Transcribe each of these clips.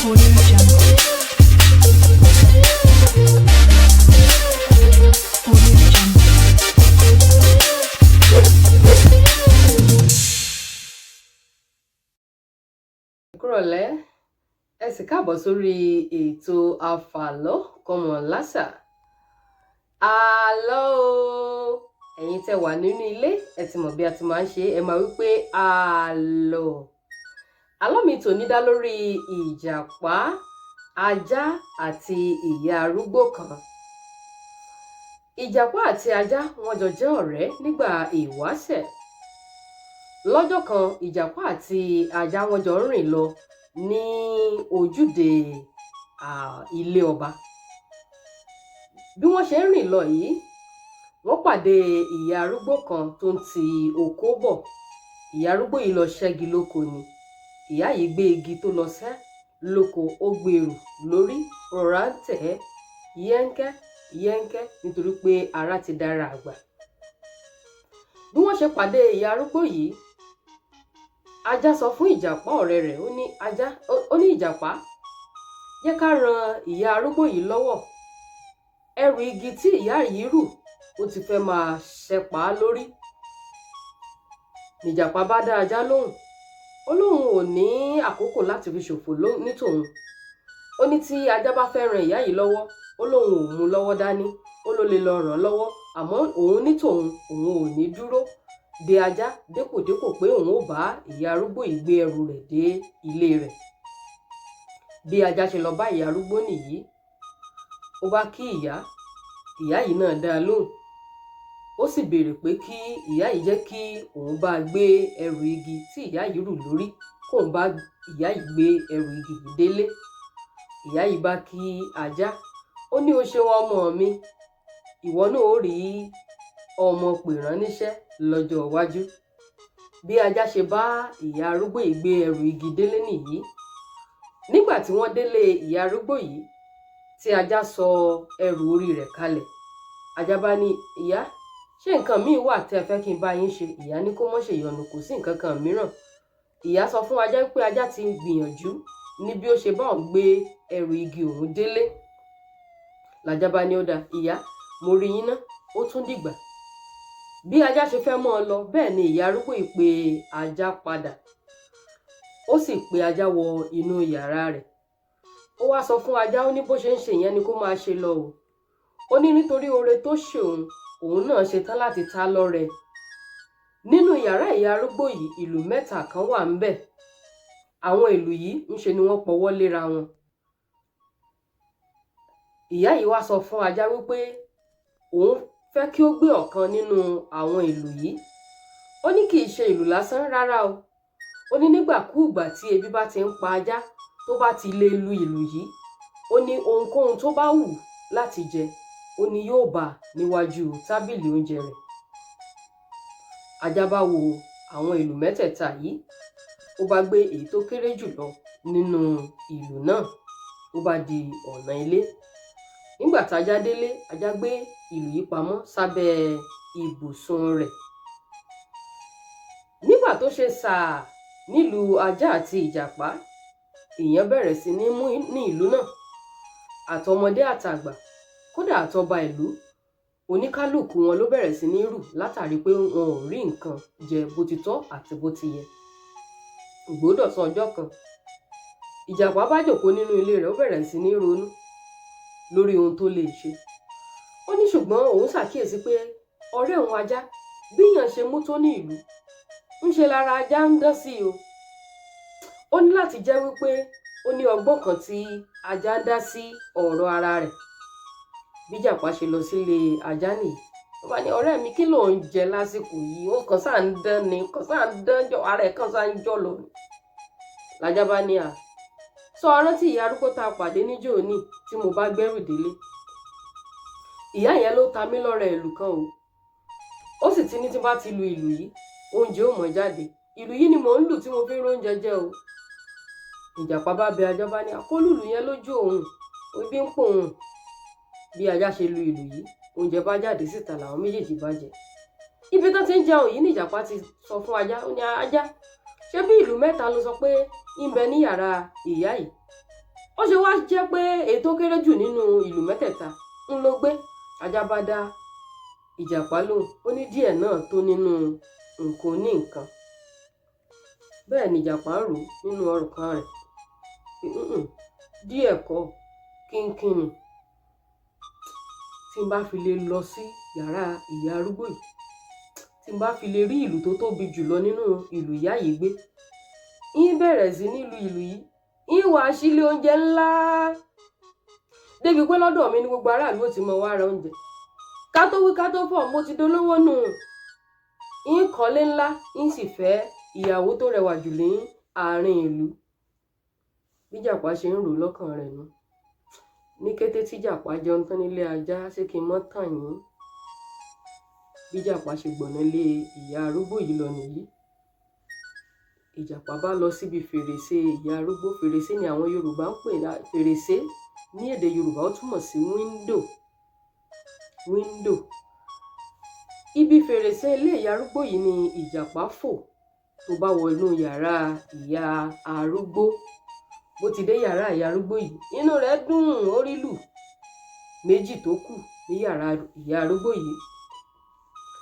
Audio Jungle. Audio Jungle. Kúrọ̀lẹ́, ẹ sì káàbọ̀ sórí ètò Àfàlọ́ Kọ́mọ Lásà. Àlọ́ o! Ẹ̀yin tẹ́ wà nínú ilé, ẹ ti mọ̀ bí a ti máa ń ṣe, ẹ máa wí pé àlọ́. Àlọ́ mi tòní dá lórí ìjàpá, ajá àti ìyá arúgbó kan. Ìjàpá àti ajá wọ́n jọ jẹ́ ọ̀rẹ́ nígbà ìwáṣẹ̀. Lọ́jọ́ kan, ìjàpá àti ajá wọ́n jọ ń rìn lọ ní ojúde ilé ọba. Bí wọ́n ṣe ń rìn lọ yìí, wọ́n pàdé ìyá arúgbó kan tó ń ti oko bọ̀. Ìyá arúgbó yìí lọ ṣẹ́gi lóko ni. Ìyá yìí gbé igi tó lọ ṣẹ́ lóko, ó gbé rù lórí, rọra ń tẹ̀ ẹ́ yẹ́ńkẹ́ yẹ́ńkẹ́ nítorí pé ara ti dára àgbà. Bí wọ́n ṣe pàdé ìyá arúgbó yìí, ajá sọ fún ìjàpá ọ̀rẹ́ rẹ̀, ó ní ajá, ó ní ìjàpá, jẹ́ ká ran ìyá arúgbó yìí lọ́wọ́. Ẹrù igi tí ìyá yìí rù, ó ti fẹ́ máa ṣẹpà á lórí. Nìjàpá bá dá ajá lóhùn, ó lóun ò ní àkókò láti fi ṣòfò ní tòun. Ó ní tí ajá bá fẹ́ ran ìyá yìí lọ́wọ́, ó lóun ò mú lọ́wọ́ dání, ó ló lè lọ ràn án lọ́wọ́, àmọ́ òun ní tòun, òun ò ní dúró de ajá dépòdépò pé òun ó bá ìyá arúgbó yìí gbé ẹrù rẹ̀ dé ilé rẹ̀. Bí ajá ṣe lọ bá ìyá arúgbó nìyí, ó bá kí ìyá, ìyá yìí náà dá a lóhùn. Ó sì béèrè pé kí ìyá yìí jẹ́ kí òun bá gbé ẹrù igi tí ìyá yìí rù lórí, kóun bá ìyá yìí gbé ẹrù igi yìí délé. Ìyá yìí bá kí ajá, ó ní o ṣeun ọmọ mi, ìwọ náà ó rí ọmọ pè rán níṣẹ́ lọ́jọ́ iwájú. Bí ajá ṣe bá ìyá arúgbó yìí gbé ẹrù igi délé nìyí. Nígbà tí wọ́n délé ìyá arúgbó yìí, tí ajá sọ ẹrù orí rẹ̀ kalẹ̀, ajá bá ní, ìyá, ṣé nǹkan míì wà tí ẹ fẹ́ kí n bá yín ṣe? Ìyá ní kó mọ́ ṣe ìyọnu, kò sí nǹkan kan mìíràn. Ìyá sọ fún ajá pé ajá ti ń gbìyànjú ní bí ó ṣe bá òun gbé ẹrù igi òun délé. Làjá bá ní ó dáa, ìyá, mo rí yín ná, ó tún dìgbà. Bí ajá ṣe fẹ́ mọ́ ọ lọ, bẹ́ẹ̀ ni ìyá arúgbó yìí pe ajá padà. Ó sì pe ajá wọ inú yàrá rẹ̀. Ó wá sọ fún ajá, ó ní bó ṣe ń ṣe ìyẹn ni kó máa ṣe lọ o. Ó ní nítorí oore tó ṣe òun, òun náà ṣe tán láti ta lọ́rẹ. Nínú yàrá ìyá arúgbó yìí, ìlù mẹ́ta kan wà ńbẹ̀. Àwọn ìlù yìí ń ṣe ni wọ́n pọwọ́ léra wọn. Ìyá yìí wá sọ fún ajá wípé òun fẹ́ kí ó gbé ọ̀kan nínú àwọn ìlù yìí. Ó ní kì í ṣe ìlù lásán rárá o. Ó ní nígbàkúùgbà tí ebi bá ti ń pa ajá, tó bá ti lè lu ìlù yìí, ó ní ohunkóhun tó bá wù láti jẹ, ó ní yóò bá níwájú tábìlì oúnjẹ rẹ̀. Ajá bá wo àwọn ìlù mẹ́tẹ̀ẹ̀ta yìí, ó bá gbé èyí tó kéré jù lọ nínú ìlù náà, ó bá di ọ̀nà ilé. Nígbà tá ajá délé, ajá gbé ìlù yìí pamọ́ sábẹ́ ibùsùn rẹ̀. Nígbà tó ṣe sàá nílùú ajá àti ìjàpá, ìyàn bẹ̀rẹ̀ sí ní mú ní ìlú náà. Àtọmọdé àtàgbà, kódà àtọba ìlú, oníkálùkù wọn ló bẹ̀rẹ̀ sí ní rù látàrí pé wọn ò rí nǹkan jẹ bó ti tọ́ àti bó ti yẹ. Ìgbódọ̀sán ọjọ́ kan, ìjàpá bá jókòó nínú ilé rẹ̀, ó bẹ̀rẹ̀ sí ní ronú lórí ohun tó lè ṣe. Ó ní ṣùgbọ́n òun ṣàkíyèsí pé ọ̀rẹ́ òun ajá, bí ìyàn ṣe mú tó ní ìlú, ń ṣe lára ajá ń dán sí i o. Ó ní láti jẹ́ wípé ó ní ọgbọ́n kan tí ajá ń dá sí ọ̀rọ̀ ara rẹ̀. Bí ìjàpá ṣe lọ sílé ajá nìyí, ó bá ní ọ̀rẹ́ mi, kí ló ń jẹ lásìkò yìí? Ó kàn sáà ń dán ni, kàn sáà ń dán jọ, ara ẹ̀ kàn sáà ń jọ̀ lọ. Làjá bá ní à, sọ rántí ìyá arúgbó tá a pàdé níjọ́ òní tí mo bá gbẹ́rù délé. Ìyá yẹn ló ta mí lọ́rẹ ìlù kan o. Ó sì ti ní tí bá ti lu ìlù yìí, oúnjẹ ó mọ̀ jáde. Ìlù yìí ni mò ń lù tí mo fi ń róúnjẹ jẹ o. Ìjàpá bá bẹ ajá, bá ní àkólùlù yẹn lójú òun, ebi ń pò òun. Bí ajá ṣe lu ìlù yìí, oúnjẹ bá jáde síta, làwọn méjèèjì bá jẹ. Ibi tó ti ń jẹun yìí ní ìjàpá ti sọ fún ajá, ó ní ajá, ṣé bí ìlù mẹ́ta ló sọ pé ń bẹ ní yàrá ìyá yìí? Ó ṣe wá jẹ́ pé èyí tó kéré jù nínú ìlù mẹ́tẹ̀ẹ̀ta ń ló gbé. Ajá bá dá ìjàpá lóhùn, ó ní díẹ̀ náà tó nínú nǹkan oní nǹkan. Bẹ́ẹ̀ ni ìjàpá ń rò nínú ọkàn rẹ̀ pé díẹ̀ kọ́, kínkín ni. Tí n bá fi lè lọ sí yàrá ìyá arúgbó yìí, tí n bá fi lè rí ìlù tó tóbi jùlọ nínú ìlù ìyá yìí gbé, ń bẹ̀rẹ̀ sí ní lu ìlù yìí, ń wàá sílé oúnjẹ ńlá débi pé lọ́dọ̀ mi ni gbogbo aráàlú ó ti mọ wá ra oúnjẹ. Ká tó wí ká tó fọ̀, mo ti dolówó nù. Ń kọ́lé ńlá, ń sì fẹ́ ìyàwó tó rẹwà jù ní àárín ìlú. Bí ìjàpá ṣe ń rò lọ́kàn rẹ̀ nù. Ní kété tí ìjàpá jẹun tán nílé ajá, ṣé kí n mọ́ tàn yín? Bí ìjàpá ṣe gbọ̀nà lé ìyá arúgbó yìí lọ nìyí. Ìjàpá bá lọ síbi fèrèsé ìyá arúgbó. Fèrèsé ni àwọn Yorùbá ń pè fèrèsé ní èdè Yorùbá, ó túmọ̀ sí window. Window. Ibi fèrèsé ilé ìyá arúgbó yìí ni ìjàpá fò tó bá wọ inú yàrá ìyá arúgbó. Bó ti dé yàrá ìyá arúgbó yìí, inú rẹ̀ dùn, ó rí lù méjì tó kù ní yàrá ìyá arúgbó yìí.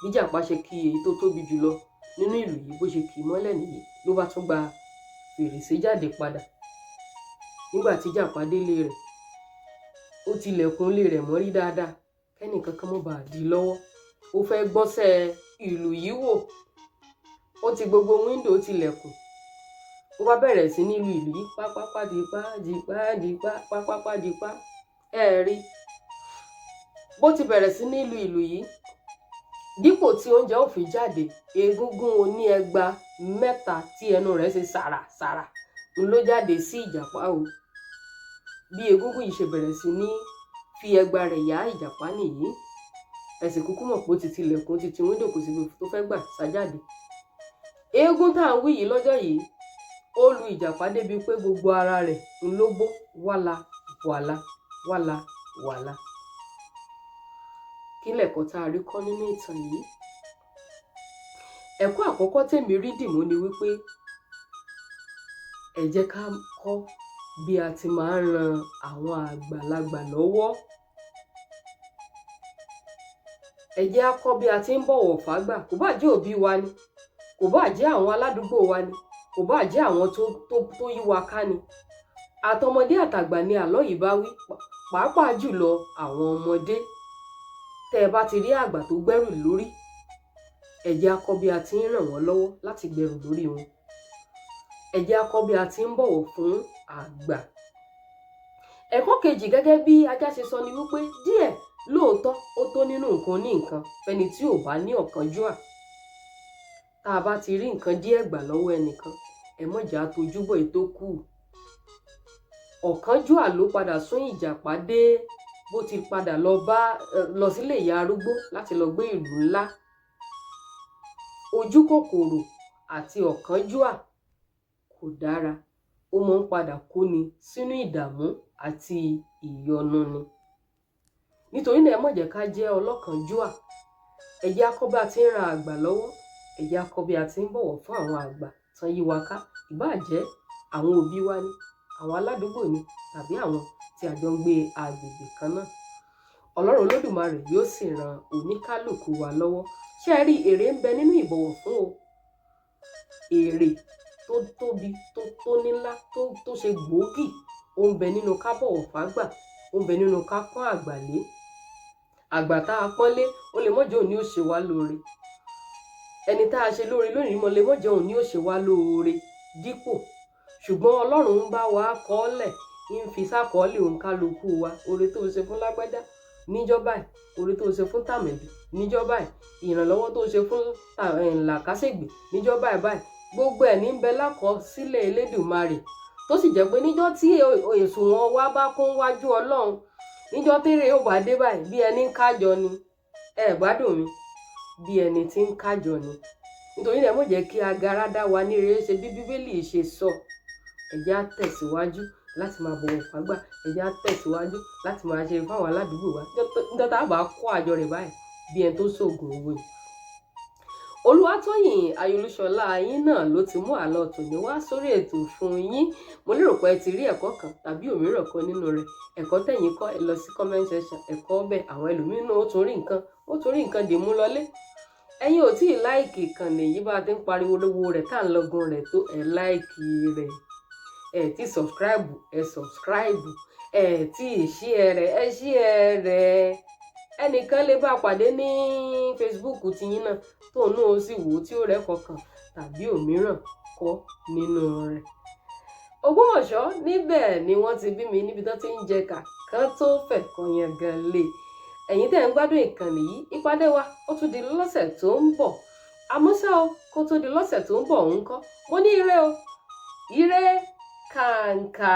Bí ìjàpá ṣe kí èyí tó tóbi jùlọ nínú ìlù yìí, bó ṣe kì í mọ́lẹ̀ nìyí, ló bá tún gba fèrèsé jáde padà. Nígbà tí ìjàpá délé rẹ̀, ó tilẹ̀kùn ilé rẹ̀ mọ́rí dáadáa kẹ́nìkan kan mọ́ bàa dí lọ́wọ́. Ó fẹ́ gbọ́sẹ̀ ìlù yìí wò. Ó ti gbogbo wíńdò, ó tilẹ̀kùn. Ó bá bẹ̀rẹ̀ sí ní lu ìlù yìí pápápá dipá dipá dipá pápápá dipá. Ẹ rí bó ti bẹ̀rẹ̀ sí ní lu ìlù yìí, dípò tí oúnjẹ ò fi jáde, egúngún oní ẹgba mẹ́ta tí ẹnu rẹ̀ ṣe sàràsàrà ń ló jáde sí ìjàpá o. Bí egúngún yìí ṣe bẹ̀rẹ̀ sí ní fi ẹgba rẹ̀ yá ìjàpá nìyí. Ẹ̀sìn kúkú mọ̀ pé ó ti tilẹ̀kùn, ó ti ti wíńdò, kò síbi tó fẹ́ gbà sá jáde. Eégún tá à ń wí yìí lọ́jọ́ yìí, ó lu ìjàpá débi pé gbogbo ara rẹ̀ ń ló bó wàlà wàlà wàlà wàlà. Kí lẹ̀kọ́ tá a rí kọ́ nínú ìtàn yìí? Ẹ̀kọ́ àkọ́kọ́ tèmi rí dìmú ni wípé ẹ jẹ́ ká kọ́ bí a ti máa ń ran àwọn àgbàlagbà lọ́wọ́. Ẹ jẹ́ á kọ́ bí a ti ń bọ̀wọ̀ fágbà. Kò bá jẹ́ òbí wa ni, kò bá jẹ́ àwọn aládùúgbò wa ni, kò bá jẹ́ àwọn tó yí wa ká ni. Àtọmọdé àtàgbà ni àlọ́ yìí bá wí, pàápàá jùlọ àwọn ọmọdé. Tẹ́ ẹ bá ti rí àgbà tó gbẹ́rù lórí, ẹ jẹ́ á kọ́ bí a ti ń ràn wọ́n lọ́wọ́ láti gbẹ́rù lórí wọn. Ẹ jẹ́ á kọ́ bí a ti ń bọ̀wọ̀ fún àgbà. Ẹ̀kọ́ kejì, gẹ́gẹ́ bí ajá ṣe sọ, ni wípé díẹ̀ lóòótọ́ ó tó nínú nǹkan ní nǹkan fẹ́ni tí ò bá ní ọ̀kánjúà. Tá a bá ti rí nǹkan díẹ̀ gbà lọ́wọ́ ẹnìkan, ẹ má jẹ́ á tojúbọ̀ èyí tó kù. Ọ̀kánjúà ló padà sún ìjàpá dé bó ti padà lọ bá lọ sílé ìyá arúgbó láti lọ gbé ìlú ńlá. Ojú kòkòrò àti ọ̀kánjúà kò dára, ó máa ń padà kóni sínú ìdààmú àti ìyọnu ni. Nítorí náà, ẹ má jẹ́ ká jẹ́ ọlọ́kánjúà. Ẹ jẹ́ á kọ́ bí a ti ń ran àgbà lọ́wọ́. Ẹ jẹ́ á kọ́ bí a ti ń bọ̀wọ̀ fún àwọn àgbà tán yí wa ká. Ìbáà jẹ́ àwọn òbí wa ni, àwọn aládùúgbò ni, tàbí àwọn tí a jọ ń gbé agbègbè kan náà. Ọlọ́run Olódùmarè yóò sì ran oníkálùkù wa lọ́wọ́. Ṣé ẹ rí, èrè ń bẹ nínú ìbọ̀wọ̀ fún o. Èrè tó tóbi, tó nílá, tó ṣe gbòógì, ó ń bẹ nínú ká bọ̀wọ̀ fágbà, ó ń bẹ nínú ká pọ́n àgbà lé. Àgbà tá a pọ́n lé, ó lè mọ́ jẹ́ òun ni ó ṣe wá lóore. Ẹni tá a ṣe lóore lónìí mọ́ lè mọ́ jẹ́ òun ni ó ṣe wá lóore dípò. Ṣùgbọ́n Ọlọ́run ń bá wa kọ́lẹ̀, ń fi sákọọ́lẹ̀ òǹkálukú wa. Oore tó ṣe fún lágbájá níjọ́ báyìí, oore tó ṣe fún tàmẹ̀dù níjọ́ báyìí, ìrànlọ́wọ́ tó ṣe fún làkàṣègbè níjọ́ báyìí báyìí, gbogbo ẹ̀ ní ń bẹ lákọsílẹ̀ Elédùmarè. Tó sì jẹ́ pé níjọ́ tí òṣùwọ̀n wa bá kún wájú Ọlọ́run, níjọ́ térè ó bá dé báyìí, bí ẹni ń kájọ ni. Ẹ gbádùn mi, bí ẹni tí ń kájọ ni. Nítorí náà, ẹ má jẹ́ kí agara dá wa ní rere ṣe bí Bíbélì ṣe sọ. Ẹ jẹ́ á tẹ̀síwájú láti máa bọ̀wọ̀ fágbà. Ẹ jẹ́ á tẹ̀síwájú láti máa ṣe fún àwọn aládùúgbò wa. Níjọ́ tá a bá kó àjọ rẹ̀ báyìí, bí ẹni tó ṣoògùn owó ni. Olúwatóyìn Ayọ̀lúṣọlá yín náà ló ti mú àlọ́ tòní wá sórí ètò fún yín. Mo lérò pé ẹ ti rí ẹ̀kọ́ kan tàbí òmíràn kan nínú rẹ̀. Ẹ̀kọ́ tẹ̀yìn kọ́, ẹ lọ sí comment section, ẹ̀kọ́ bẹ́ẹ̀ àwọn ẹlòmíràn náà ó tún rí nǹkan, ó tún rí nǹkan dìmú lọlé. Ẹ̀yin ò tí ì like ìkànnì yìí, bá a ti ń pariwo lówó rẹ̀ tá à ń lọgun rẹ̀ tó, ẹ like rẹ̀. Ẹ tí subscribe, ẹ subscribe. Ẹ tí ì share rẹ̀, ẹ share rẹ̀. Ẹnìkan lè bá a pàdé ní Facebook tiyín náà, tóun náà ó sì wò ó, tí ó rẹ́kọ̀ọ́ kan tàbí òmíràn kọ́ nínú rẹ̀. Ògbómọ̀ṣọ́ níbẹ̀ ni wọ́n ti bí mi, níbi tó ti ń jẹ kàkán tó fẹ̀kọ́ yẹn gan lé. Ẹ̀yin tẹ́ ń gbádùn ìkànnì yìí, ìpàdé wa ó tún di lọ́sẹ̀ tó ń bọ̀. Àmọ́ ṣá o, kó tó di lọ́sẹ̀ tó ń bọ̀ ń kọ́, mo ní ire o, ire kàǹkà.